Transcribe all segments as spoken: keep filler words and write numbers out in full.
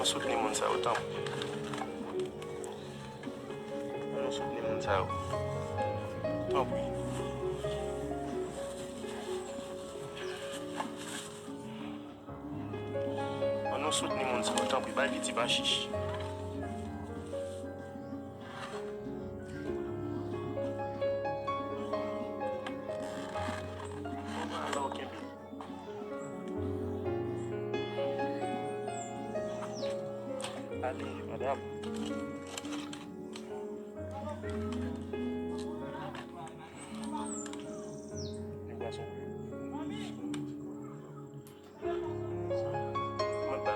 Soutni moun sa yo, tanpri. Ann nou soutni moun sa yo. Tanpri. Ann nou soutni moun sa yo, tanpri. Bay piti pa chich. Ale, madanm. Yon bwason. Mwen ba.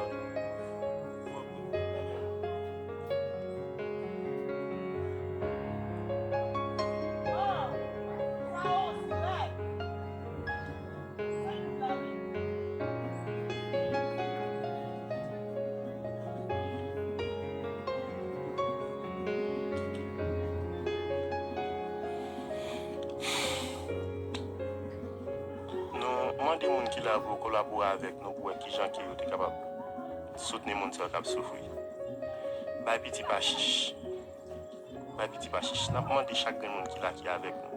Nou mande moun ki la pou yo kolabore avèk nou pou wè kijan ke yo te kapab soutni moun sa yo k ap soufri. Bay piti pa chich. Bay piti pa chich. N ap mande chak grenn moun ki la ki avèk nou.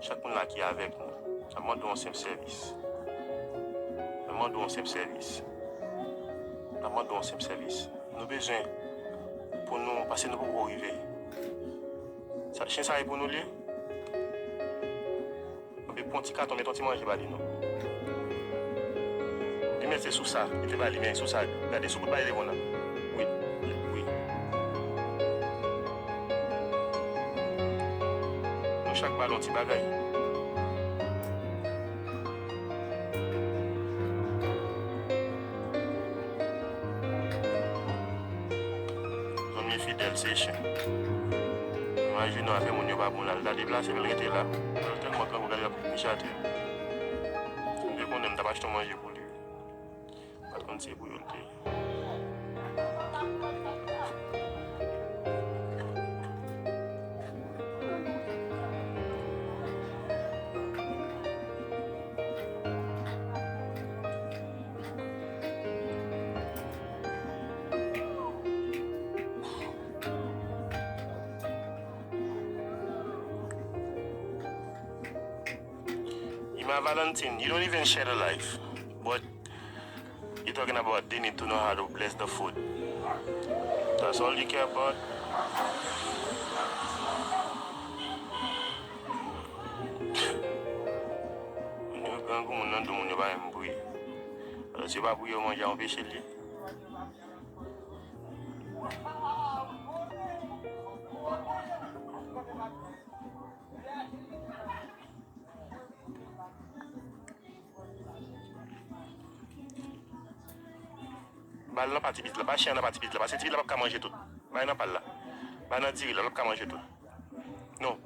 Chak moun la ki avèk nou. N ap mande w yon senp sèvis. N ap mande w yon senp sèvis. N ap mande w yon senp sèvis. Nou bezwen pou nou, paske nou poko rive. Sa, chen sa e pou nou li ye? Anpe pran ti katon, met yon ti manje ba li non. Li mèt se sou sa, li te ba li, men sou sa, gade sou bout bagay li te pran nan. Wi, wi. Nou chak ba l yon ti bagay. Zanmi fidèl se chen. Imajine w afè moun yo pa bon la, l ta deplase, men l rete la. L tèlman grangou, gade l ap niche atè. Si m te konnen, m t ap achte yon manje pou li. M pa t konn se pou yo l te ye. Ima Valentin, you don't even share the life, but you talking about they need to know how to bless the food. That's all you care about. Moun yo grangou, moun nan dou, moun yo pa menm priye. Alò, si yo pa priye, yo manje a yon peche l ye. Ba l nan pa ti pitit la, ba chen an nan pa ti pitit la, paske ti pitit la p ap ka manje tout. Bay nan pa l la. Bay nan diri la, l p ap ka manje tout. Non.